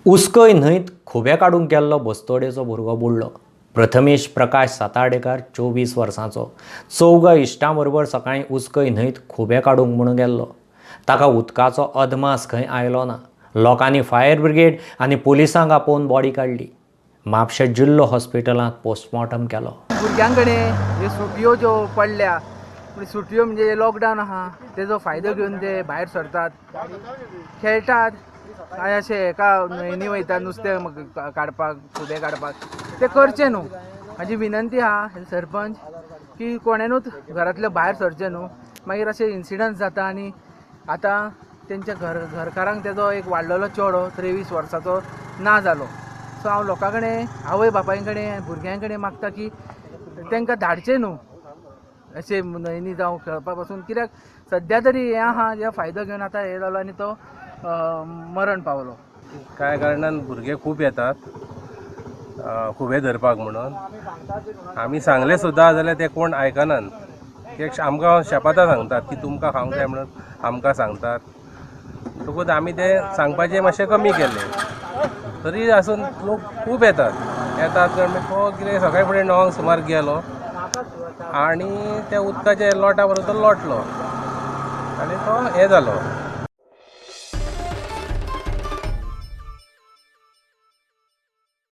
उसकय न्हंयत खुबे काडूंक गेल्लो बस्तोडेचो भुरगो बुडलो. प्रथमेश प्रकाश सातार्डेकार 24 वर्सांचो चौगा इश्टां बरोबर सकाळीं उसकय न्हंयत खुबे काडूंक म्हणून गेल्लो. ताका उदकाचो अदमास खंय आयलो ना. लोकांनी फायर ब्रिगेड आनी पोलिसांक आपोवन बॉडी काडली. म्हापशें जिल्लो हॉस्पिटलांत पोस्टमॉर्टम केलो. भुरग्यां कडेन ह्यो सुटयो ज्यो पडल्या, पूण सुटयो म्हणजे लॉकडावन आहा, तेजो फायदो घेवन ते भायर सरतात, खेळटात आनी अशें एका न्हंयनी वयतात नुस्तें काडपाक, खुबे काडपाक. ते करचें न्हू. म्हाजी विनंती आहा सरपंच की कोणेनूच घरांतल्या भायर सरचें न्हू. मागीर अशे इन्सिडंट जाता आनी आतां तेंच्या घरकारांक तेजो एक वाडलेलो चेडो 23 वर्साचो ना जालो. सो हांव लोकां कडेन, आवय बापाय कडेन, भुरग्यां कडेन मागता की तांकां धाडचें न्हू अशें न्हंयनी जावं खेळपा पासून. कित्याक सद्या तरी हें आहा, जे फायदो घेवन आतां हें जालो आनी तो मरण पावलो. कांय कारणान भुरगे खूब येतात खुबे धरपाक म्हणून. आमी सांगलें सुद्दां जाल्यार ते कोण आयकनात. ते आमकां शेपातां सांगतात की तुमकां खावंक जाय म्हणून आमकां सांगतात. म्हणटकूच आमी ते सांगपाचें मातशें कमी केलें. तरी आसून लोक खूब येतात येतात कारण तो कितें सकाळी फुडें 9 सुमार गेलो आनी त्या उदकाच्या लोटा बरोबर तो लोटलो आनी तो हें जालो.